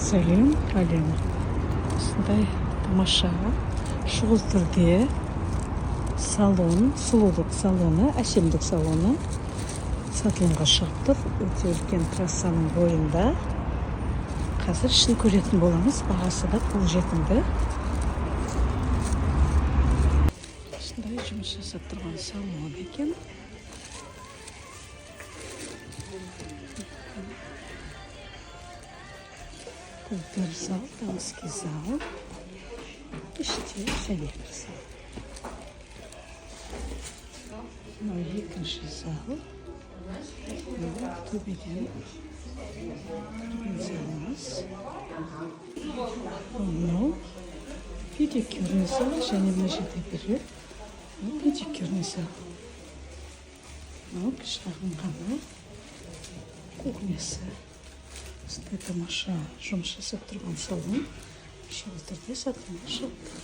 Сәлем, әлем! Осындай тамаша, шұғыл түрде салон, сұлулық салоны, әсемдік салоны сатылымға шығып тұр. Өте үлкен трассаның бойында. Қазір ішін көретін боламыз, бағасы да қолжетімді. Осындай жұмыс жасап тұрған салон екен. Бұл бір зал, дамский зал. Іште және бір зал. Мынау екінші зал. Мынау төбеден кірген залымыз. Мынау педикюрный зал және мына жерде біреу. Мынау педикюрный зал. Мынау шағын ғана кухнясы. Осындай тамаша жұмыс жасап тұрған салон шұғыл түрде сатылымға шығып тұр.